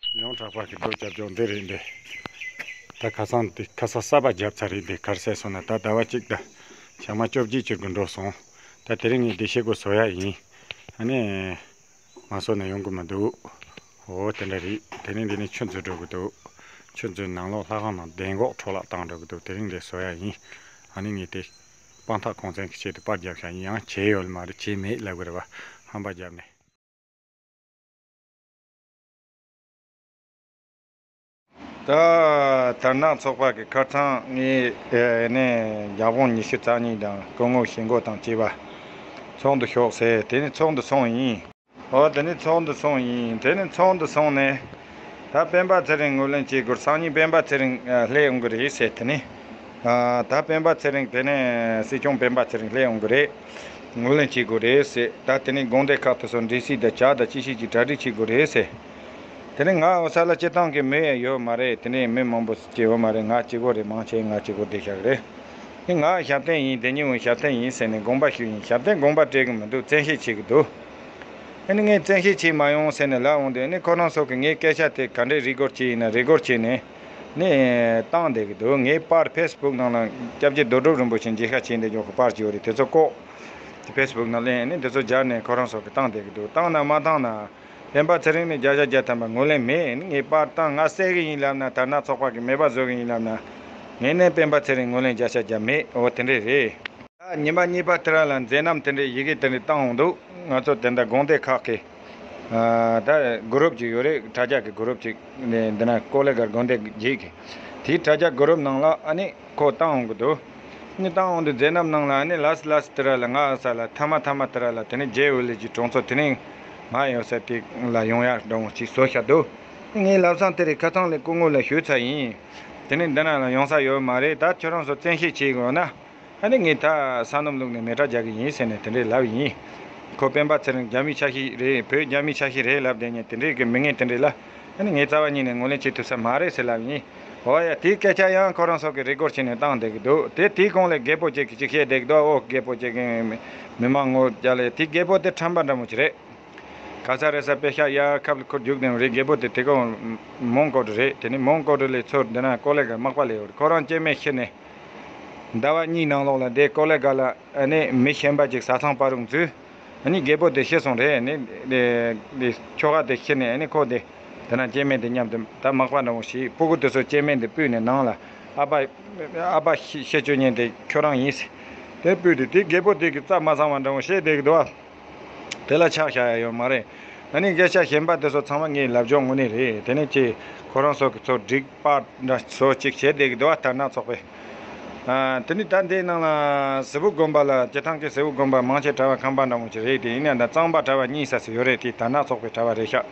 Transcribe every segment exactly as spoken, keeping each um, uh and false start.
ཡོངས་གྲགས་པ་གི་རྡོ་རྒྱབ་ལྗོངས་འདི་རེད་འདི། ད་ཁ་སང་འདི་ཁ་སང་གསར་པ་བརྒྱབ་ཚར་རེད་འདི། ག་རེ་ཟེར་སོང་ན་ད་ཟླ་བ་གཅིག་དང་ཞག་མ་བཅོ་བརྒྱད་ཅིག་གི་འགྲོ་སོང་། ད་དེ་རིང་ངས་འདི་བཤད་དགོས་བཟོ་ཡ་ཡིན། ཨ་ནི། མ་བཟོས་ན་ཡོང་གི་མི་འདུག། འོ་དེ་འདྲ་རེད། དེ་རིང་འདི་ནས་ཆུ་འཛུལ་འགྲོ་གི་འདུག། ཆུ་འཛུལ་ནང་ལོགས་ལྷ་ཁང་ནང་གདན་འགོག་འཕྲོ་བརླག་བཏང་འགྲོ་གི་འདུག། དེ་རིང་འདི་བཟོ་ཡ་ཡིན། ཨ་ནི་ངས་དེ་དཔང་རྟགས་གུང་བཙན་གྱི་ཆེད་དུ་པར་བརྒྱབ་ཤག་ཡིན། ཡང་བྱས་ཡོད་མ་རེད། བྱས་མེད་ལབ་གི་རེད་བ། ཧམ་པ་བརྒྱབ་ནས། ད་དར་ནག་ཚོགས་པ་གི་ཁ་སང་ངས་ཨེ་ནས་རྒྱ་དབང་ཉི་ཤུ་རྩ་གཉིས་དང་སྐུ་ངོ་ཞི་མགོ་དང་བཅས་པ་ཚོགས་འདུ་ཤོག་ཟེར། དེ་ནས་ཚོགས་འདུ་སོང་ཡིན། ཨོ་དེ་ནས་ཚོགས་འདུ་སོང་ཡིན། དེ་ནས་ཚོགས་འདུ་སོང་ནས་ད་སྤེན་པ་ཚེ་རིང་ངོས་ལེན་བྱེད་དགོས། སང་ཉིན་སྤེན་པ་ཚེ་རིང་ཨ་སླེབས་ཡོང་གི་རེད་ཟེར། དེ་ནས་ཨ་ད་སྤེན་པ་ཚེ་རིང་དེ་ནས་སྲིད་སྐྱོང་སྤེན་པ་ཚེ་རིང་སླེབས་ཡོང་གི་རེད། ངོས་ལེན་བྱེད་དགོས་རེད་ཟེར། ད་དེ་ནས་དགོན་སྡེ་ཁག་དེ་ཚོ་འབྲེལ་སྲིད་དང་ཇ་དང་ཅི་ཞིག་གི་གྲ་སྒྲིག་བྱེད་དགོས་རེད་ཟེར། དེ་ནས་ང་འོ་ས་ལ་སྤྱི་བཏང་གི་མི་ཡང་ཡོད་མ་རེད། དེ་ནས་མི་མང་པོ་སྐྱེ་ཡོད་མ་རེད། ང་གཅིག་པོ་རེད། མང་ཆེ་ང་གཅིག་པོ་བསྡད་བཞག་གི་རེད། དེ་ང་ཞབས་བརྟན་ཡིན། དེ་ཉིན་འོང་ཞབས་བརྟན་ཡིན་ཟེར་ནས་དགོངས་པ་ཞུས་ཡིན། ཞབས་བརྟན་དགོངས་པ་སྤྲད་གི་མི་འདུག། བཙན་ཤེད་བྱེད་གི་འདུག། ཨ་ནི་ངས་བཙན་ཤེད་བྱེད་མ་ཡོང་ཟེར་ནས་ལབ་འོང་དུས། ཨ་ནི་ཁོ་རང་ཚོ་གིས་ངའི་སྐད་ཆ་དེ་ག་འདྲའི་རེ་སྐུལ་བྱས་ཡིན་ན་རེ་སྐུལ་བྱས་ནས་ནི་བཏང་བསྡད་གི་འདུག། ངའི་པར་ཕེ་སི་བུག་ནང་ལ་སྐྱབས་རྗེ་རྡོ་གྲུབ་རིན་པོ་ཆེ་མཇལ་ཁ་བྱས་འདི་འཇོག་གི་པར་ཅིག་ཡོད་རེད། དེ་ཚོ་བཀོག། དེ་ཕེ་སི་བུག་ནང་ལེན་ནི་དེ་ཚོ་སྦྱར་ནས་ཁོ་རང་ཚོ་གིས་བཏང་བསྡད་གི་འདུག། བཏང་ན་མ་བཏང་ན་སྤེན་པ་ཚེ་རིང་ནི་བརྒྱ་ཆ་བརྒྱ་ཐམ་པ་ངོས་ལེན་མེད། ངའི་པར་བཏང་ང་བསད་གི་ཡིན་ལབ་ན། དར་ནག་ཚོགས་པ་གིས་མེད་པ་བཟོ་གི་ཡིན་ལབ་ན། ངས་ནི་སྤེན་པ་ཚེ་རིང་ངོས་ལེན་བརྒྱ་ཆ་བརྒྱ་མེད། འོ་དེ་འདྲས་རེད། ད་ཉི་མ་གཉིས་པ་དེ་ར་ལ་མཛད་རྣམ་དེ་འདྲས་ཡི་གེ་དེ་འདྲས་བཏང་འོང་འདུག། ང་ཚོ་དེ་འདྲ་དགོན་སྡེ་ཁག་གི་ཨ་ད་གུ་རུབ་ཅིག་ཡོད་རེད། དྲ་རྒྱ་གི་གུ་རུབ་ཅིག་ནས་འདི་ན་ཀོ་ལེ་གར་དགོན་སྡེ་བརྒྱད་ཀྱི་དེའི་དྲ་རྒྱ་གུ་རུབ་ནང་ལ་ཨ་ནི་ཁོ་བཏང་འོང་གི་འདུག། ཨ་ནི་བཏང་འོང་དུས་མཛད་རྣམ་ནང་ལ་ཨ་ནི་ལས་ལས་དེ་ར་ལ་ང་ས་ལ་ཐ་མ་ཐ་མ་དེ་ར་ལ་དེ་ནི་རྒྱལ་བོ་ལས་ཀྱི་གྲོང་ཚོ་དེ་ནི་ང་ཡོད་ས་དེ་ལ་ཡོང་ཡ་འདྲ་བོ་ཅིག་བཟོ་བཞག་འདུག། ངས་ལབ་སང་དེ་རེད། ཁ་སང་ལས་སྐུ་ངོ་ལ་ཞུས་ཚར་ཡིན། དེ་ནི་འདི་ན་ལ་ཡོང་ས་ཡོད་མ་རེད། ད་ཁྱོད་རང་ཚོ་བཙན་ཤེད་བྱེད་དགོས་ན། ཨ་ནི་ངས་ད་ས་སྣུམ་བླུགས་ནས་མེ་སྲེག་རྒྱག་གི་ཡིན་ཟེར་ནས་དེ་འདྲས་ལབ་ཡིན། ཁོ་སྤེན་པ་ཚེ་རིང་རྒྱ་མིའི་ཆ་ཤས་རེད། བོད་རྒྱ་མིའི་ཆ་ཤས་རེད་ལབ་བསྡད་མཁན་དེ་འདྲས་ཀྱི་མི་ངན་དེ་འདྲས་ལ། ཨ་ནི་ངས་རྩ་བ་ཉིད་ནས་ངོས་ལེན་བྱེད་ཐུབ་ས་མ་རེད་ཟེར་ལབ་ཡིན། འོ་ཡ། དེའི་སྐད་ཆ་ཡང་ཁོ་རང་ཚོ་གིས་རེ་སྐུལ་བྱས་ནས་བཏང་བསྡད་ཀྱི་འདུག། དེ་དེའི་གོང་ལ་རྒད་པོ་ཅིག་གིས་ཅིག་བཤད་བསྡད་ཀྱི་འདུག། ཨོ་རྒད་པོ་ཅིག་གིས་མི་མང་ངོ་རྒྱ་ལ་དེ་རྒད་པོ་དེ་ཁྲམ་པ་འདྲ་མོ་ཅིག་རེད། ག་ས་རེད་ས་དཔེ་ཤག་ཡ་ཁབ་ལ་ཁུར་རྒྱུག་ནས་རེད། རྒད་པོ་དེ་དེ་གོང་མོན་གྷོ་གྲུ་རེད། དེ་ནི་མོན་གྷོ་གྲུ་ལས་ཚུར་འདི་ན་ཀོ་ལེ་གར་མག་པ་ལས་ཡོད་རེད། ཁོ་རང་སྐྱེ་དམན་ཤི་ནས་ཟླ་བ་གཉིས་ནང་ལོགས་ལ་དེ་ཀོ་ལེ་གར་ལ་ཨ་ནི་མི་གཞན་པ་ཅིག་བཟའ་ཚང་སྤར་རུང་འཛུལ། ཨ་ནི་རྒད་པོ་དེ་ཤི་སོང་རེད། ཨ་ནི་དེ་དེ་ཁྱོ་ག་དེ་ཤི་ནས་ཨ་ནི་ཁོ་དེ་དེ་ན་སྐྱེ་དམན་དེ་མཉམ་དུ་ད་མག་པ་འདྲ་བོ་ཞིག་སྤུ་གུ་དེ་ཚོ་སྐྱེ་དམན་དེ་སྤུད་ནས་ནང་ལ་ཨ་ཕ་ཨ་ཕ་ཤི་ཤི་བཅུག་མཁན་དེ་ཁྱོད་རང་ཡིན་ཟེར། དེ་སྤུད་དེ་དེ་རྒད་པོ་དེ་གི་རྩ་མ་ཚང་བ་འདྲ་བོ་བཤད་བསྡད་ཀྱི་འདུག་ཨ། དེ་ལ་ཆགས་བཞག་ཡ་ཡོད་མ་རེད། ཨ་ནི་སྐད་ཆ་གཞན་པ་དེ་ཚོ་ཚང་མ་ངའི་ལབ་སྦྱོང་དངོས་གནས་རེད། དེ་ནས་ཀྱི་ཁོ་རང་ཚོ་གི་ཚོ་སྒྲིག་པ་འདྲ་ཚོ་གཅིག་བྱས་བསྡད་ཀྱི་འདུག་བ། དར་ནག་ཚོགས་པས། ཨ་དེ་ནི་ད་འདིའི་ནང་ལ་སིལ་བུ་དགོན་པ་ལ་སྤྱི་བཏང་གི་སིལ་བུ་དགོན་པ་མང་ཆེ་གྲྭ་པ་ཁང་པ་འདྲ་མོ་ཅིག་རེད། དེ་ཡིན་ན་ད་གཙང་པ་གྲྭ་པ་གཉིས་ས་སུ་ཡོད་རེད། དེ་དར་ནག་ཚོགས་པའི་གྲྭ་པ་རེད་ཤག།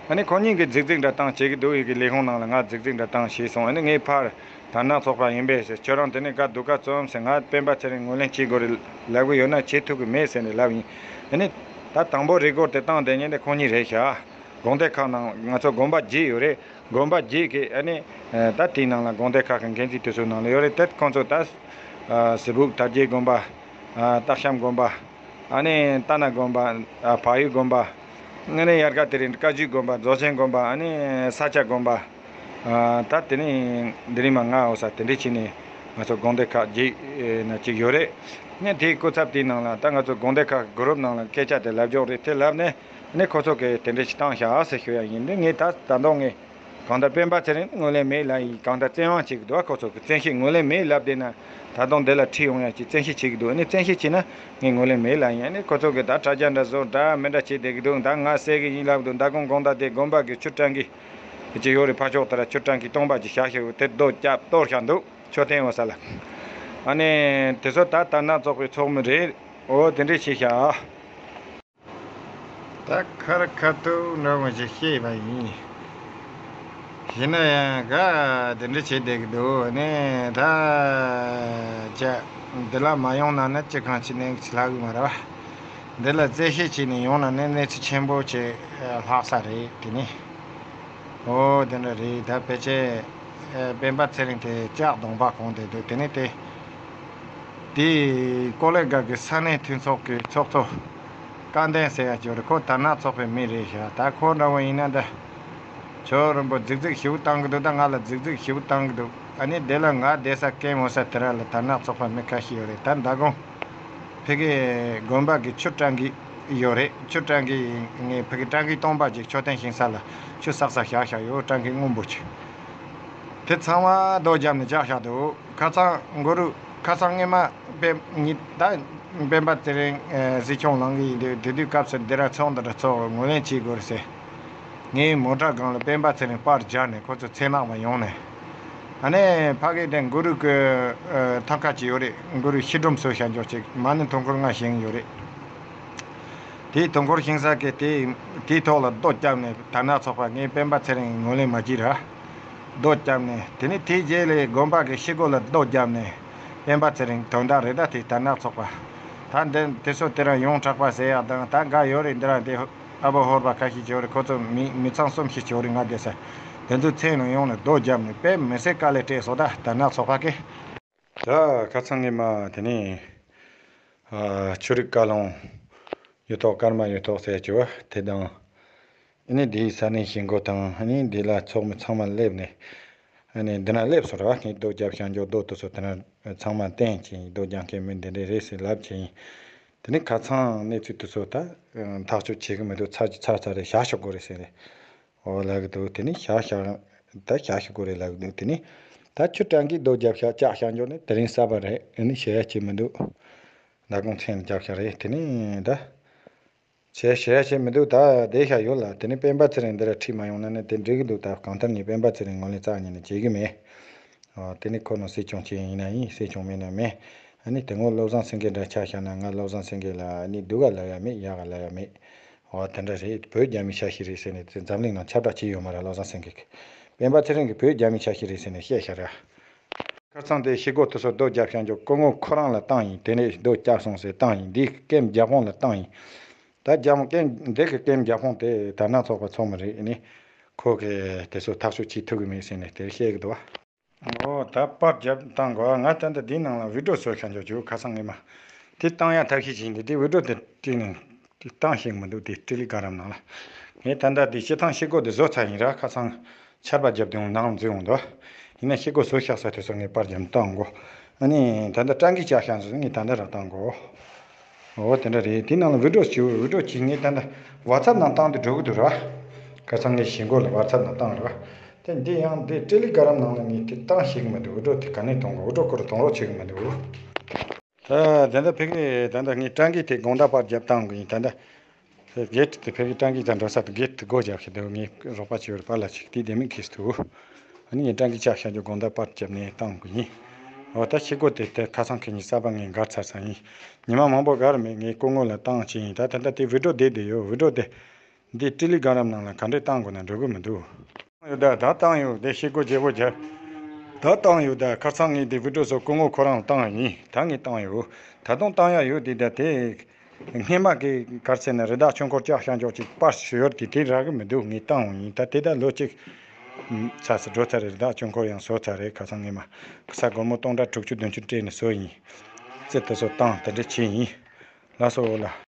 ཨ་ནི་ཁོ་གཉིས་ཀྱིས་རྫིག་རྫིག་འདྲ་བཏང་བྱེད་ཀྱི་འདུག། ཡི་གེ་ལས་ཁུངས་ནང་ལ་ང་རྫིག་རྫིག་འདྲ་བཏང་ཞེས་གསུངས། ཨ་ནི་ངས་ཕར། དར་ནག་ཚོགས་པ་ཡིན་པས་ཟེར། ཁྱོད་རང་དེ་ནས་ག་འདུག་ག་བཙུམ་ཟེར། ང་སྤེན་པ་ཚེ་རིང་ངོས་ལེན་བྱེད་དགོས་རེད་ལབ་གི་ཡོད་ན་བྱེད་ཐུབ་གི་མེད་ཟེར་ནས་ལབ་ཡིན། དེ་ནས་ད་དང་པོ་རེ་སྐུལ་དེ་བཏང་བསྡད་མཁན་དེ་ཁོང་གཉིས་རེད་ཤག། དགོན་སྡེ་ཁག་ནང་ང་ཚོ་དགོན་པ་བརྒྱད་ཡོད་རེད། དགོན་པ་བརྒྱད་ཀྱི་ཨ་ནི་ད་དེའི་ནང་ལ་དགོན་སྡེ་ཁག་གི་འགན་འཛིན་དེ་ཚོའི་ནང་ལ་ཡོད་རེད། དེ་ཁོང་ཚོ་ད་སིལ་བུ་དར་རྒྱས་དགོན་པ། སྟག་ཤམ་དགོན་པ། ཨ་ནི་རྟ་ནག་དགོན་པ། ཨ་བག་ཡོད་དགོན་པ། ཨ་ནི་དབྱར་ཁ་དེ་རིང་བཀའ་བརྒྱུད་དགོན་པ། རྫོགས་ཆེན་དགོན་པ། ཨ་ནི་ས་སྐྱ་དགོན་པ། ཨ་ད་དེ་ནི་འདི་རིང་མ་ང་འོ་ས་དེ་འདྲས་བྱས་ནས་ང་ཚོ་དགོན་སྡེ་ཁག་བརྒྱད་ན་གཅིག་ཡོད་རེད། ཨ་ནི་དེའི་སྐུ་ཚབ་དེའི་ནང་ལ་ད་ང་ཚོ་དགོན་སྡེ་ཁག་གི་གུ་རུབ་ནང་ལ་སྐད་ཆ་དེ་ལབ་འཇོག་རེད། དེ་ལབ་ནས་ཨ་ནི་ཁོ་ཚོ་གིས་དེ་འདྲས་ཞིག་བཏང་བཞག་ཟེར་ཞུ་ཡ་ཡིན། འདི་ངས་ད་ད་དུང་ངས། གང་ལྟར་སྤེན་པ་ཚེ་རིང་ངོས་ལེན་མེད་ལབ་ཡིན། གང་ལྟར་བཙན་དབང་བྱེད་ཀྱི་འདུག། ཁོ་ཚོ་གི་བཙན་ཤེད། ངོས་ལེན་མེད་ལབ་བསྡད་ན་ད་དུང་འདི་ལ་ཁྲིད་ཡོང་ཡ་ཅིག་བཙན་ཤེད་བྱེད་ཀྱི་འདུག། ཨ་ནི་བཙན་ཤེད་བྱེད་ན་ངས་ངོས་ལེན་མེད་ལབ་ཡིན། ཨ་ནི་ཁོ་ཚོ་གི་ད་དྲ་རྒྱ་འདྲ་བཟོ་འདྲ་མི་འདྲ་བྱེད་བསྡད་ཀྱི་འདུག། ད་ང་བསད་གི་ཡིན་ལབ་འདུག། མདང་དགོང་དགོང་དག་དེ་དགོན་པ་གི་ཆུ་བཀྲམ་གི་ཅིག་ཡོད་རེད། ཕར་ཕྱོགས་དེ་ལ་ཆུ་བཀྲམ་གི་སྟོང་པ་ཅིག་བཞག་ཤག། དེ་རྡོ་བརྒྱབ་གཏོར་བཞག་འདུག། མཆོད་རྟེན་འོ་ས་ལ། ཨ་ནི་དེ་ཚོ་ད་དར་ནག་ཚོགས་པའི་ཚོགས་མི་རེད། འོ་དེ་འདྲས་བྱས་ཤག། ད་ཁ་རི་ཁ་ཐུག་འདྲ་བོ་ཞིག་བཤད་པ་ཡིན། ཡིན་ན་ཡང་ག་དེ་འདྲ་བྱེད་བསྡད་ཀྱི་འདུག། ནས་ད་ཅི་འདི་ལ་མ་ཡོང་ན་ནི་ཅི་གང་ཅི་ནས་ཅི་ལྷག་གི་མ་རེད་བ། འདི་ལ་རྩད་ཞིབ་བྱས་ནས་ཡོང་ན་ནི་གནས་ཚུལ་ཆེན་པོ་ཅིག་ལྷག་ས་རེད། དེ་ནི་འོ་དེ་འདྲ་རེད། ད་ཕལ་ཆེར་སྤེན་པ་ཚེ་རིང་དེ་ལྕགས་གདོང་པ་གང་བསྡད་འདུག། དེ་ནི་དེ། དེ་ཀོ་ལེ་གྷལ་གྱི་ས་གནས་མཐུན་ཚོགས་ཀྱི་ཚོགས་གཙོ་སྐལ་ལྡན་ཟེར་ཡ་ཅིག་ཡོད་རེད། ཁོ་དར་ནག་ཚོགས་པའི་མི་རེད་ཤག། ད་ཁོ་འདྲ་བོ་ཡིན་ན་ད་ ཆོས་རིན་པོ་རྫིག་རྫིག་ཞིབ་བཏང་གི་འདུག་ད་ང་ལ་རྫིག་རྫིག་ཞིབ་བཏང་གི་འདུག་ཨ་ནི་དེ་ལ་ང་བསྡད་ས་ཀེམ་འོ་ས་དེ་ར་ལ་དར་ནག་ཚོགས་པ་མི་ཁ་ཤས་ཡོད་རེད། ད་མདང་དགོང་ཕ་གི་དགོན་པ་གི་ཆུ་བཀྲ་གི་ཡོད་རེད། ཆུ་བཀྲ་གི་ངས་ཕ་གི་བཀྲ་གི་སྟོང་པ་ཅིག་མཆོད་རྟེན་བཞེངས་ས་ལ་ཆུ་བསགས་ས་བཞག་བཞག་ཡོད། བཀྲ་གི་སྔོན་པོ་ཅིག་དེ་ཚང་མ་རྡོ་བརྒྱབ་ནས་བཅག་བཞག་འདུག་ཁ་སང་མགོ་རུ་ཁ་སང་སྔས་མ་སྤེན་ཉི་ད་སྤེན་པ་ཚེ་རིང་ཨེ་གཟིགས་སྐྱོང་ལངས་གི་ཡིན་དུས་དེ་དུས་སྐབས་སུ་འདི་ར་ཚོགས་འདི་ར་ཚོགས་ངོས་ལེན་བྱེད་དགོས་རེད་ཟེར། ངའི་མོ་ཊ་སྒང་ལ་སྤེན་པ་ཚེ་རིང་པར་སྦྱར་ནས་ཁོ་ཚོ་ཚེ་ནག་མ་ཡོང་ནས། ཨ་ནི་ཕ་གི་དེ་མགོ་རུ་གི་ཨེ་ཐང་ཁ་ཅིག་ཡོད་རེད། མགོ་རུ་ཤི་སྒྲོམ་བཟོ་བྱ་འཇོག་ཅིག་མ་ཎི་དུང་འཁོར་ལྔ་བཞེངས་ཡོད་རེད། དེའི་དུང་འཁོར་བཞེངས་ས་གི་དེ་དེའི་ཐོག་ལ་རྡོ་བརྒྱབ་ནས་དར་ནག་ཚོགས་པ་ངའི་སྤེན་པ་ཚེ་རིང་ངོས་ལེན་མ་བྱེད་ར། རྡོ་བརྒྱབ་ནས་དེ་ནས་དེའི་རྗེས་ལ་དགོན་པ་གི་ཤི་སྒོ་ལ་རྡོ་བརྒྱབ་ནས་སྤེན་པ་ཚེ་རིང་དོན་དག་རེད། ད་དེ་དར་ནག་ཚོགས་པ་ད་འདི་དེ་ཚོ་དེ་རང་ཡོངས་གྲགས་པ་ཟེར་ཡག་དང་ད་འགའ་ཡོད་རེད། འདི་རང་དེ་ཨ་བོ་ཧོར་པ་ཁ་ཤས་ཅིག་ཡོད་རེད། ཁོ་ཚོ་མི་མི་ཚང་གསུམ་ཞིག་ཅིག་ཡོད་རེད། ང་བསྡད་ས་དེ་ཚོའི་མཚན་ལ་ཡོང་ནས་རྡོ་བརྒྱབ་ནས་དཔེ་མི་སྲིད་དཀའ་ལས་སྤྲད་སོང་། ད་དར་ནག་ཚོགས་པ་གི་ད་ཁ་སང་ངས་མ་དེ་ནས་ཨ་ཆོས་རིག་བཀའ་བློན་གཡུ་ཐོག་ཀརྨ་གཡུ་ཐོག་ཟེར་གྱི་བ་དེ་དང་། ཨ་ནི་དེའི་ས་གནས་གཞིས་འགོ་དང་ཨ་ནི་དེ་ལ་ཚོགས་མི་ཚང་མ་སླེབས་ནས། ཨ་ནི་འདི་ན་སླེབས་སོང་ར་བ། ངས་རྡོ་རྒྱབ་བཞག་འཇོག་རྡོ་དེ་ཚོ་དེ་ན་ཚང་མ་བསྟན་གྱིན་རྡོ་རྒྱག་མཁན་མི་འདི་འདྲས་རེད་ཟེར་ལབ་ཀྱིན། དེ་ནས་ཁ་སང་གནས་ཚུལ་དེ་ཚོ་ད་ཐག་གཅོད་བྱེད་གི་མི་འདུག་ཚར་གྱི་ཚར་ཚར་རེད། བཞག་ཆོག་གི་རེད་ཟེར་ནས། འོ་ལབ་གི་འདུག་དེ་ནས་བཞག་བཞག་ད་བཞག་ཤོག་གི་རེད་ལབ་གི་འདུག་དེ་ནས་ད་ཆུ་བཀྲ་གི་རྡོ་རྒྱབ་བཞག་བཅག་བཞག་འཇོག་ནས་དེ་རིང་གསར་པ་རེད། ཨ་ནི་བྱེད་ཡ་ཅིག་མི་འདུག་མདང་དགོང་མཚན་ལ་རྒྱབ་ཤག་རེད། དེ་ནས་ད་བྱས་བྱས་བྱས་མི་འདུག་ད་བསྡད་ཤག་ཡོད་ལ། དེ་ནས་སྤེན་པ་ཚེ་རིང་འདི་ར་ཁྲིད་མ་ཡོང་ན་ནི་དེ་འགྲིག་གི་འདུག་ད་གང་ལྟར་ངས་སྤེན་པ་ཚེ་རིང་ངོས་ལེན་རྩ་ཉིད་ནས་བྱེད་གི་མེད། ཨོ་དེ་ནས་ཁོ་རང་སྲིད་སྐྱོང་བྱས་ཡིན་ན་ཡིན། སྲིད་སྐྱོང་མིན་ན་མིན། ཨ་ནི་དེ་སྔོན་བློ་བཟང་སེང་གེ་འདྲ་ཆ་བཞག་ན་ང་བློ་བཟང་སེང་གེ་ལ་ཨ་ནི་སྡུག་ག་ལབ་ཡ་མེད། ཡག་ག་ལབ་ཡ་མེད། ཨོ་དེ་འདྲ་རེད། བོད་རྒྱ་མི་ཆ་ཤས་རེད་ཟེར་ནས་དེ་འཛམ་གླིང་ནང་ཁྱབ་བསྒྲགས་བྱས་ཡོད་མ་རེད། བློ་བཟང་སེང་གེ་གིས་སྤེན་པ་ཚེ་རིང་གིས་བོད་རྒྱ་མི་ཆ་ཤས་རེད་ཟེར་ནས་བཤད་ཤག་ར། ཁ་སང་དེ་ཤི་སྒོ་དེ་ཚོ་རྡོ་རྒྱབ་བཞག་འཇོག་སྐུ་ངོ་ཁོ་རང་ལ་བཏང་ཡིན། དེ་ནས་རྡོ་བརྒྱབ་སོང་ཟེར་བཏང་ཡིན། འདི་ཀེམ་རྒྱབ་དཔུང་ལ་བཏང་ཡིན། ད་རྒྱབ་ཀེམ་འདི་གི་ཀེམ་རྒྱབ་དཔུང་དེ་དར་ནག་ཚོགས་པ་ཚོགས་མི་རེད། ཨ་ནི་ཁོ་གིས་དེ་ཚོ་ཐག་གཅོད་བྱེད་ཐུབ་གི་མེད་ཟེར་ནས་དེར་བཤད་གི་འདུག་བ། ཨོ་ད་པར་རྒྱབ་བཏང་དགོས། ང་ད་ལྟ་འདིའི་ནང་ལ་བི་ཌིའོ་བཟོ་བཞག་འཇོག་རྒྱུ་ཁ་སང་ངས་མ་དེ་བཏང་ཡ་ཐབས་ཤེས་བྱས་འདི་དེ་བི་ཌིའོ་དེ་བྲིས་ནས་དེ་བཏང་ཤེས་མི་འདུག་དེ་ཏྲི་ལི་ག་རམ་ནང་ལ་ངས་ད་ལྟ་དེ་སྤྱི་བཏང་ཤི་སྒོ་དེ་བཟོ་ཚར་ཡིན་ར། ཁ་སང་ཆར་པ་བརྒྱབ་དུས་ནང་འཛུལ་འོང་དོ། ཡིན་ན་ཤི་སྒོ་བཟོ་བཞག་ས་དེ་ཚོ་ངས་པར་རྒྱབ་བཏང་དགོས། ཨ་ནི་ད་ལྟ་སྤྲང་གི་བཅག་བཞག་ཚོ་ངས་ད་ལྟ་ར་བཏང་དགོས། འོ་དེ་འདྲ་རེད། དེའི་ནང་ལ་བི་ཌིའོ་བྱིའུ་བི་ཌིའོ་གཅིག་ངས་ད་ལྟ་ཝ་ཚབ་ནང་བཏང་དུས་འགྲོ་གི་འདུག་ར། ཁ་སང་ངས་ཞི་མགོ་ལ་ཝ་ཚབ་ནང་བཏང་ར། དེ་འདི་ཡང་འདི་ཏྲི་ལི་ག་རམ་ནང་ལ་ངས་དེ་བཏང་ཤེས་གི་མི་འདུག་བི་ཌིའོ་དེ་ག་ནས་གཏོང་དགོས། བི་ཌིའོ་ཁོ་རང་གཏོང་རོགས་བྱེད་གི་མི་འདུག་ད་ད་ལྟ་ཕ་གི་ད་ལྟ་ངས་སྤྲང་གི་དེ་དགོང་དག་པར་རྒྱབ་བཏང་གི་ཡིན། ད་ལྟ་གེ་ཊི་དེ་ཕ་གི་སྤྲང་གི་དང་འགྲོ་ས་དེ་གེ་ཊི་དེ་སྒོ་རྒྱབ་ཤིག་འདུག་ངས་རོགས་པ་བྱེད་ཡོད་པ་ལ་ཞིག་དེ་དེ་མིན་ཁེས་ཐུག་ཨ་ནི་ངས་སྤྲང་གི་ཆ་བཞག་རྒྱུ་དགོང་དག་པར་རྒྱབ་ནས་བཏང་གི་ཡིན། འོ་ད་ཤི་སྒོ་དེ་དེ་ཁ་སང་ཁེ་ཉིན་གསར་པ་ངས་འགར་ཚར་ས་ཡིན། ཉི་མ་མང་པོ་འགར་མེད། ངས་སྐུ་ངོ་ལ་བཏང་ཕྱིན་ཡིན། ད་ད་ལྟ་དེ་བི་ཌིའོ་བསྡད་བསྡད་ཡོད། བི་ཌིའོ་དེ་འདི་ཏྲི་ལི་ག་རམ་ནང་ལ་ག་འདྲས་བཏང་དགོས་ན་འགྲོ་གི་མི་འདུག་ཡོད་ད་ད་བཏང་ཡོད། དེ་ཤི་སྒོ་བརྗེ་པོ་བརྒྱབ་ད་བཏང་ཡོད། ད་ཁ་སང་ངས་དེ་བི་ཌིའོ་ཚོ་སྐུ་ངོ་ཁོ་རང་ལ་བཏང་ཡིན། ད་ངས་བཏང་ཡོད། ད་དུང་བཏང་ཡ་ཡོད། དེ་ད་དེ་སྔས་མ་གི་གར་ཚེ་ན་རི་དྭགས་ཆུ་འཁོར་བཅག་བཞག་འཇོག་ཅིག་པར་ཞུ་ཡོད་དེ་དེ་རག་གི་མི་འདུག་ངས་བཏང་ཡིན། ད་དེ་ད་ལོ་གཅིག་ཚར་ཚར་འགྲོ་ཚར་རེད། རི་དྭགས་ཆུ་འཁོར་ཡང་བཟོ་ཚར་རེད། ཁ་སང་ངས་མ་ས་སྒོར་མོ་སྟོང་ཕྲག་དྲུག་ཅུ་བདུན་ཅུ་སྤྲད་ནས་བཟོ་ཡིན། རྩེ་དེ་ཚོ་བཏང་དེ་འདྲ་བྱས་ཡིན། ལགས་སོ་ལ།